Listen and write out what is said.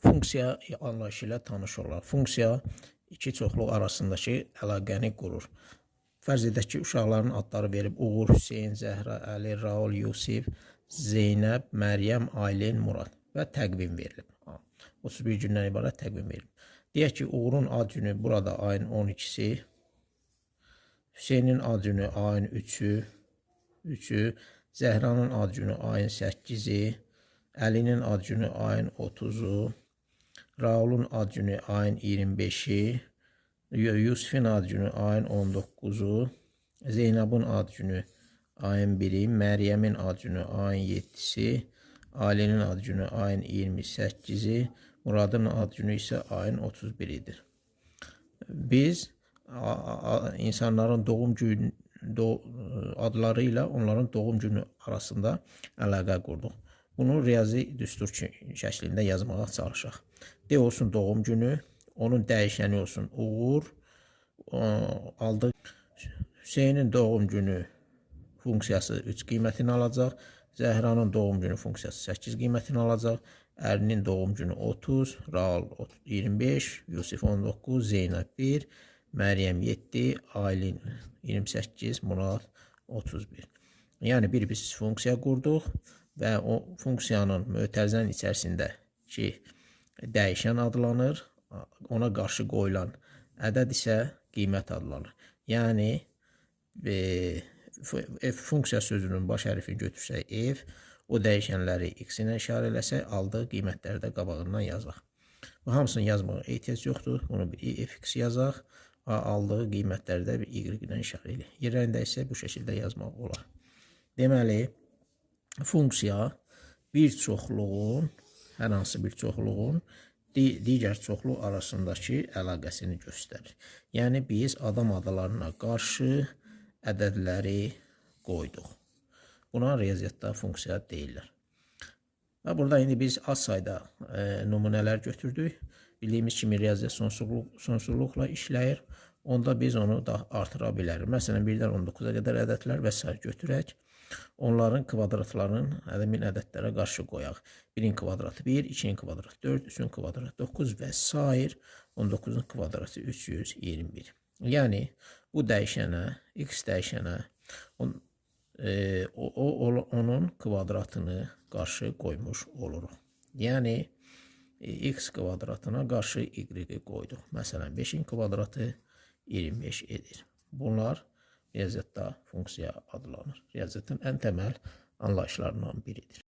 Funksiya anlayışı ilə tanış olaraq. Funksiya iki çoxluq arasındakı əlaqəni qurur. Fərz edək ki, uşaqların adları verib Uğur, Hüseyn, Zəhra, Əli, Raul, Yusif, Zeynəb, Məryəm, Aylin, Murad və təqvim verilib. 31 gündən ibarət təqvim verilib. Deyək ki, Uğurun ad günü burada ayın 12-si, Hüseynin ad günü ayın 3-ü, 3-ü, Zəhranın ad günü ayın 8-i, Əlinin ad günü ayın 30-u, Raulun ad günü ayın 25-i, Yusifin ad günü ayın 19-u, Zeynəbin ad günü ayın 1-i, Məryəmin ad günü ayın 7-si, Ailenin ad günü ayın 28-i, Muradın ad günü isə ayın 31-idir. Biz insanların doğum günü adları ilə onların doğum günü arasında əlaqə qurduq. Bunu riyazi düstur şəklində yazmağa çalışaq. D olsun doğum günü, onun dəyişəni olsun Uğur, aldıq Hüseynin doğum günü funksiyası 3 qiymətini alacaq. Zəhranın doğum günü funksiyası 8 qiymətini alacaq. Əlinin doğum günü 30, Raul 25, Yusif 19, Zeynəb 1, Məryəm 7, Aylin 28, Murad 31. Yəni bir biz funksiya qurduq və o funksiyanın mötərizənin içərisindəki dəyişən adlanır. Ona qarşı qoyulan ədəd isə qiymət adlanır. Yəni f funksiya sözünün baş hərfini götürsək f, o dəyişənləri x ilə işarə eləsək, aldığı qiymətləri də qabağından yazaq. Bu hamısını yazmağa ehtiyac yoxdur. Bunu bir fx yazaq. Aldığı qiymətləri də bir y ilə işarə eləyək. Yerlərində isə bu şəkildə yazmaq olar. Deməli, funksiya bir çoxluğun, hər hansı bir çoxluğun digər çoxluq arasındakı əlaqəsini göstərir. Yəni biz adam adlarına qarşı ədədləri qoyduq. Buna riyaziyyatda funksiya deyirlər. Və burada indi biz az sayda nümunələr götürdük. Bildiyimiz kimi riyaziyyat sonsuzluqla işləyir. Onda biz onu da artıra bilərik. Məsələn, 1-dən 19-a qədər ədədlər və sair götürək. Onların kvadratlarının həmin ədədlərə qarşı qoyaq. 1-in kvadratı 1, 2-nin kvadratı 4, 3-ün kvadratı 9 və sair 19-un kvadratı 321. Yəni bu dəyişənə, x dəyişənə onun kvadratını qarşı qoymuş oluruq. Yəni x kvadratına qarşı y-i qoyduq. Məsələn, 5-in kvadratı 25 edir. Bunlar riyaziyyatda funksiya adlanır. Riyaziyyatın ən təməl anlayışlarından biridir.